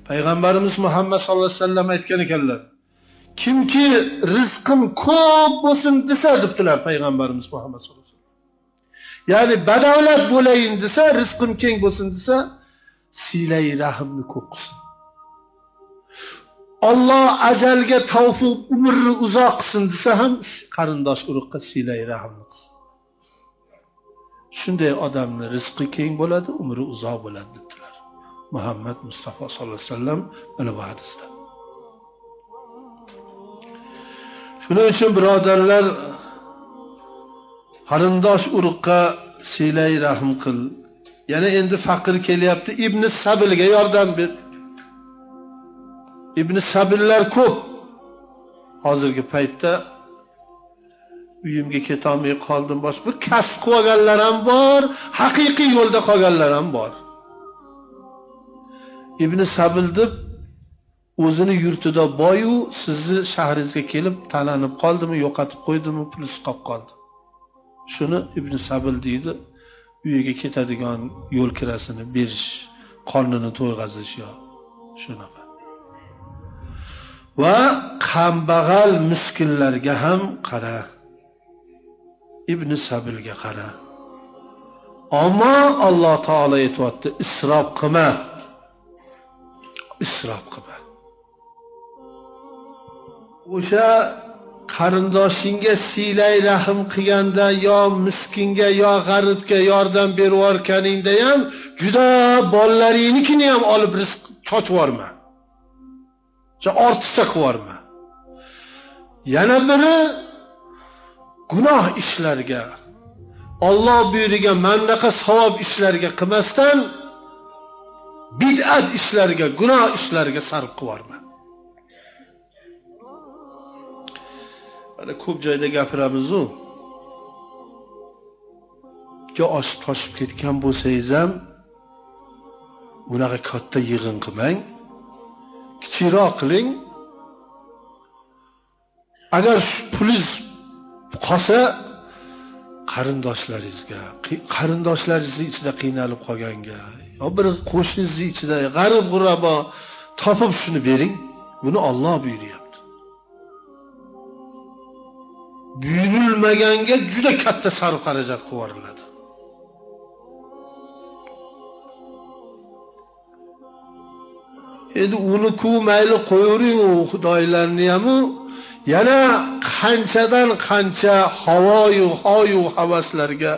Payg'ambarimiz Muhammad sallallohu alayhi vasallam aytgan ekanlar. Kimki rizqim ko'p bo'lsin desa debdilar Payg'ambarimiz Muhammad sallallohu alayhi vasallam. Ya'ni badavlat bo'layin desa, rizqim keng bo'lsin desa, silai rahimni ko'p qilsin. Alloh ajalga tavfiq, umrni uzoq qilsin desa ham qarindosh urug'ga silai rahimni qilsin. Shunday odamni rizqi keng bo'ladi, umri uzoq bo'ladi debdilar Muhammad Mustafa sallallohu alayhi vasallam mana bu hadisda. Shuning uchun birodarlar, qarindosh urug'ga silai rahm qil. Yana endi faqir kelyapti, Ibn Sabilga yordam ber. Ibn Sabillar ko'p. Hozirgi paytda uyimga ketolmay qoldim, bosh bir kasb qilganlar ham bor, haqiqiy yo'lda qolganlar ham bor. Ibn Sabil deb o'zini yurtida boyu sizni shahringizga kelib talanib qoldimi, yo'qotib qo'ydimi, pulsiz qolib qoldi. Shuni Ibn Sabil deydi, uyiga ketadigan yo'l kirasini berish, qornini to'yg'azish yo shunaqa. Va kambag'al miskinlarga ham qara. Ibn Sabilga qara. Ammo Alloh taolo aytibdi, isrof qilma. Isrof qilma. O'sha qarindoshingga silay rahm qilganda yo miskinga yo g'aribga yordam bervorkaningda ham juda bolalaringnikini ham olib rizq chochib yuborma. Ortiqcha qilib yuborma. Yana biri gunoh ishlarga, Alloh buyurgan mandaqa savob ishlarga qilmasdan bid'at ishlarga, gunoh ishlarga sarf qilib yuborma. Mana ko'p joyda gapiramiz-u. Yo oshib toshib ketgan bo'lsangiz ham unaqa katta yig'in qilmang. Kichikroq qiling. Agar pulingiz qolsa qarindoshlaringizga, qarindoshlaringizni ichida qiynalib qolganga, yo bir qo'shningizni ichida g'arib g'urabo topib shuni bering. Buni Alloh buyuryapti. Buyurilmaganga juda katta sarf xarajat qilib yuboriladi. Endi uni ku mayli qo'yavering, u xudoylarni ham yana qanchadan qancha havoyu hoyu havaslarga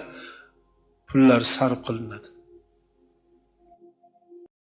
pullar sarf qilinadi.